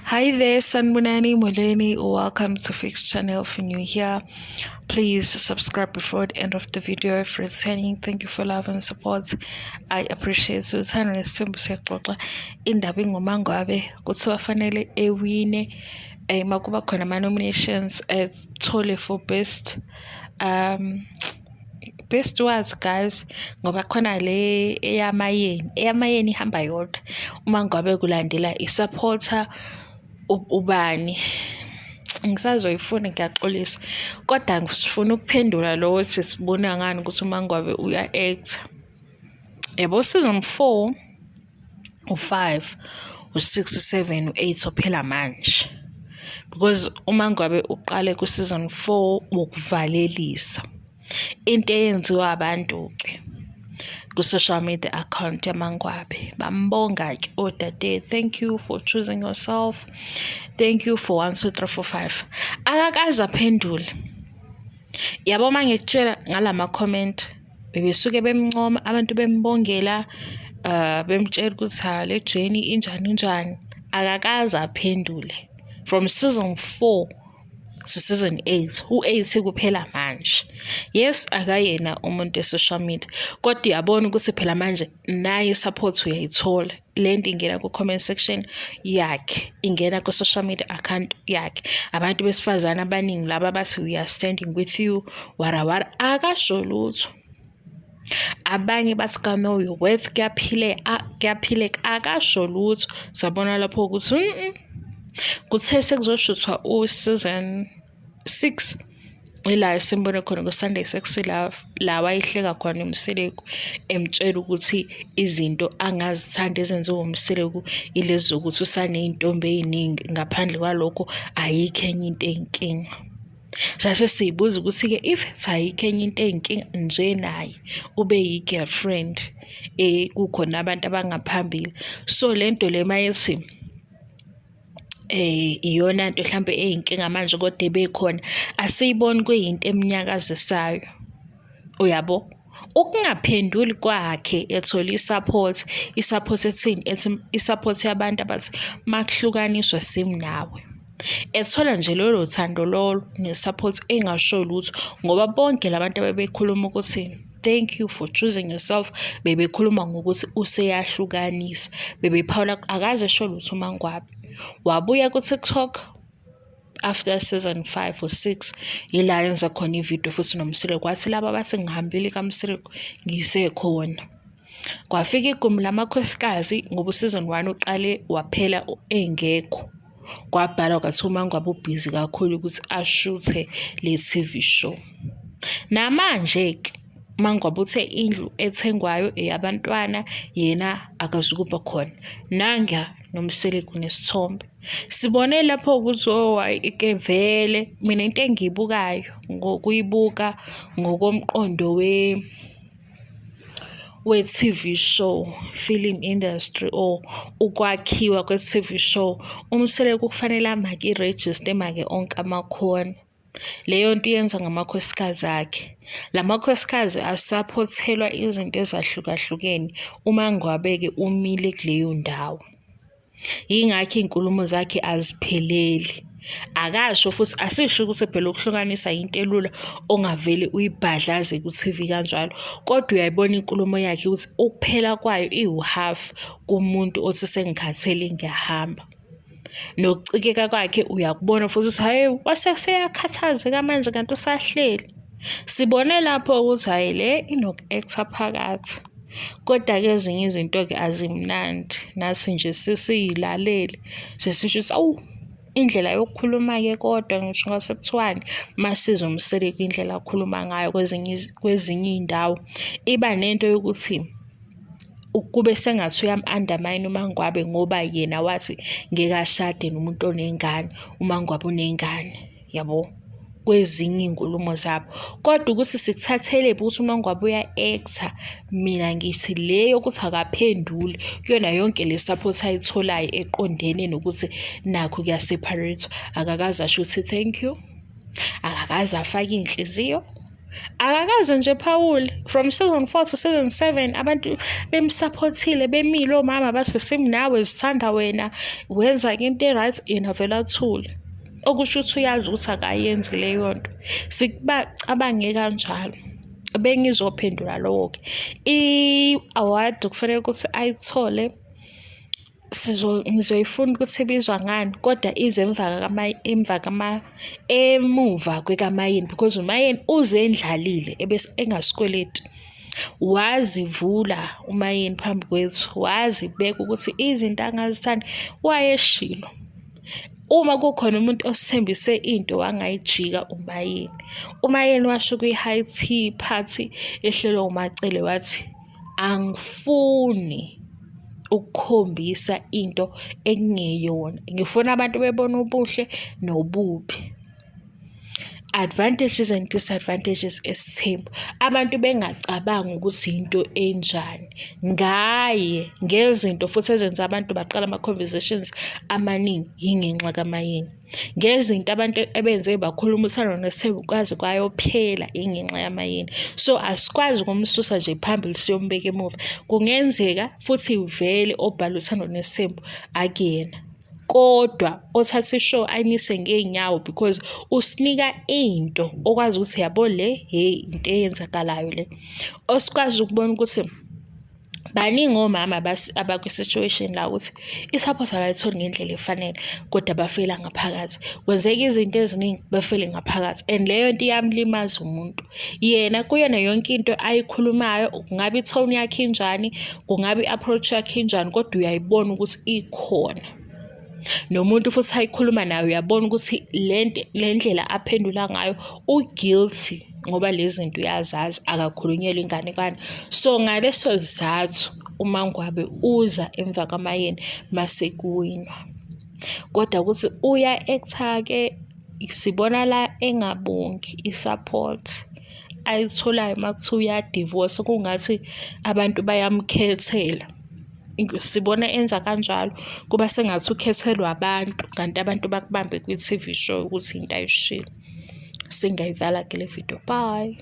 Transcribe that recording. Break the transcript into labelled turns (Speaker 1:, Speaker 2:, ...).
Speaker 1: Hi there, Sanibonani, Molweni. Welcome to Fix Channel. If you're new here, please subscribe before the end of the video. If returning, thank you for love and support. I appreciate. So, uthando nesithembu siyaxoxa indaba ingoMangwabe, kuthiwa fanele ewine makuba khona ama-nominations, ethole for best what, guys, ngoba khona le eyamayeni, eyamayeni ihamba yodwa. Uma ngabe kulandela i-supporter ubani, ngisazoyifuna, ngiyaxolisa, kodwa ngifuna ukuphendula lo othi sibona ngani ukuthi uMangwabe uya-act. Yabo, season 4, u-5, u-6, u-7, u-8 ophela manje, because uMangwabe uqale ku-season 4 wokuvalelisa. Into eyenziwa abantu-ke ku-social media account yaMangwabe, bambonga-ke odade, "Thank you for choosing yourself, thank you for 1 2 3 4 5." Akakaze aphendule. Yabo, uma ngikutshela ngalama comment, bebesuke bemncoma abantu, bembongela, bemtshela ukuthi ha, le journey injani injani, akakaze aphendule from season 4 to season 8. U-8 kuphela manje. Yes, akayena umuntu e-social media, kodwa uyabona ukuthi phela manje naye i-support uyayithola. Le nto ingena ku-comment section yakhe, ingena ku-social media account yakhe, abantu besifazane abaningi laba bathi, "We are standing with you," warawara. Akasho lutho. Abanye bathi ka-know your worth, kuyaphileka. Akasho lutho. Sabona lapho ukuthi kuthe sekuzoshuthwa u-season 6, ila esimbone khona ku-Sunday Sexy Love, la wayehleka khona uMseleku, emtshela ukuthi izinto angazithandi ezenziwa uMseleku ilezi zokuthi usaney'ntombi ey'ningi, ngaphandle kwalokho ayikho enye into eyinkinga. Sase siy'buza ukuthi-ke if ethi ayikho enye into eyinkinga nje, naye ube yi-girlfriend, kukhona abantu abangaphambili. So le nto le mayethi iyona nto hlampe eyinkinga manje kodwa ebekhona, asiyiboni kuyinto emnyakazisayo, uyabo? Ukungaphenduli kwakhe ethola i-support, i-support ethini? Ethi i-support yabantu abathi makuhlukaniswa simnawe. Ethola nje lolo thando lolo ne-support engasho lutho, ngoba bonke la bantu abebekhuluma ukuthi, "Thank you for choosing yourself," bebekhuluma ngokuthi useyahlukanisa, bebephawula, akaze esho lutho uMangwabe. Wabuya ku-TikTok after season 5 or 6, ila yenza khona ividiyo futhi noMseleku, wathi laba bathi ngihambile kaMseleku, ngisekhona. Kwafika igumbi lamakhosikazi, ngoba u-season 1 uqale waphela engekho. Kwabhalwa kwathiwa uMangwabe ubhizi kakhulu ukuthi ashuthe le TV show. Namanje-ke uMangwabe uthe indlu ethengwayo eyabantwana, yena akazukuba khona. Nanguya noMseleku nesithombe. Sibone lapho ukuthi oh hhayi-ke vele, mina into engiyibukayo ngokuyibuka ngokomqondo we-TV show, film industry or ukwakhiwa kwe-TV show, uMseleku kufanele amake i-register, emake onke amakhona. Leyo nto iyenza ngamakhosikazi akhe. La makhosikazi asaphothelwa izinto ezahlukahlukene, uMangwabe-ke umile kuleyo ndawo. Yingakho iy'nkulumo zakhe azipheleli. Akasho futhi, asisho ukuthi phela ukuhlukanisa into elula ongavele uyibhadlaze ku-TV kanjalo, kodwa uyayibona inkulumo yakhe ukuthi ukuphela kwayo iwu-half kumuntu othi sengikhathele, ngiyahamba. Nokucikeka kwakhe uyakubona futhi ukuthi hhayi, wase seyakhathazeka manje kanti usahleli. Sibone lapho ukuthi hhayi, le inoku-act-a phakathi. Kodwa-ke ezinye izinto-ke azimnandi, nathi nje sesiyilalele sesisho ukuthi awu, indlela yokukhuluma-ke, kodwa ngisho ngase kuthiwani, masizwa uMseleku indlela akhuluma ngayo kwezinye iy'ndawo, iba nento yokuthi kube sengathi uyam-undermine uMangwabe, ngoba yena wathi ngeke ashade nomuntu onengane, uMangwabe unengane, yabo, kwezinye iy'nkulumo zabo. Kodwa ukuthi sikuthathelephi ukuthi uMangwabe uya-act-a, mina ngithi le yokuthi akaphenduli kuyona yonke le support ayitholayo eqondene nokuthi nakhu kuya-separate-wa, akakaze asho ukuthi thank you, akakaze afake iy'nhliziyo. Akakaze nje phawule from season 4 to season 7, abantu bemsupportile, bemile omama, bathi simnawe, sithanda wena, wenza into e-right, yena vele athule. Okusho ukuthi uyazi ukuthi akayenzi leyo nto. Sikubacabange kanjalo. Bengizophendula lowo-ke. I-award kufanele ukuthi ayithole, ngizoyifuna ukuthi ibizwa ngani, kodwa ize emuva kwekaMayeni, because uMayeni uze endlalile ebese engasikweleti. Wazivula uMayeni phambi kwethu, wazibeka ukuthi izinto angazithandi wayeshilo. Uma kukhona umuntu osithembise into wangayijika, uMayeni. UMayeni washo kwi-high tea party ehlelwe uMaCele, wathi, "Angifuni ukukhombisa into ekungeyona, ngifuna abantu bebone ubuhle nobubi." Advantages and disadvantages esithembu. Abantu bengacabangi ukuthi into enjani ngaye, ngezinto futhi ezenza abantu baqala ama-conversations amaningi yingenxa kaMayeni. Ngezinto abantu ebenze bakhuluma uthando nesithembu kwaze kwayophela, ingenxa yaMayeni. So asikwazi ukumsusa nje phambili siyombeka emuva. Kungenzeka futhi vele obhala uthando nesithembu akuyena, kodwa othatha i-show ayimise ngey'nyawo, because usinika into okwazi ukuthi yabo le, hey, into eyenzakalayo le, osikwazi ukubona ukuthi baningi omama abakwi-situation la ukuthi i-support abayitholi ngendlela efanele, kodwa bafela ngaphakathi. Kwenzeka izinto eziningi, bafele ngaphakathi, and leyo nto iyamlimaza umuntu. Yena kuyona yonke into ayikhulumayo, kungabe i-tone yakhe injani, kungabe i-approach yakhe injani, kodwa uyayibona ukuthi ikhona. Nomuntu futhi ayikhuluma naye, uyabona ukuthi le ndlela aphendula ngayo u-guilty, ngoba lezi zinto uyazazi, akakhulunyelwa inganekwane. So ngaleso sizathu uMangwabe uza emva kwaMayeni mase kuwinwa. Kodwa ukuthi uya-act-a-ke, sibona la engabongi i-support ayitholayo uma kuthiwa uya-divorce, kungathi abantu bayamkhethela. Sibona enza kanjalo, kuba sengathi ukhethelwa abantu, kanti abantu bakubambe kwi-TV show ukuthi into ayishilo. Singayivala-ke le video. Bye.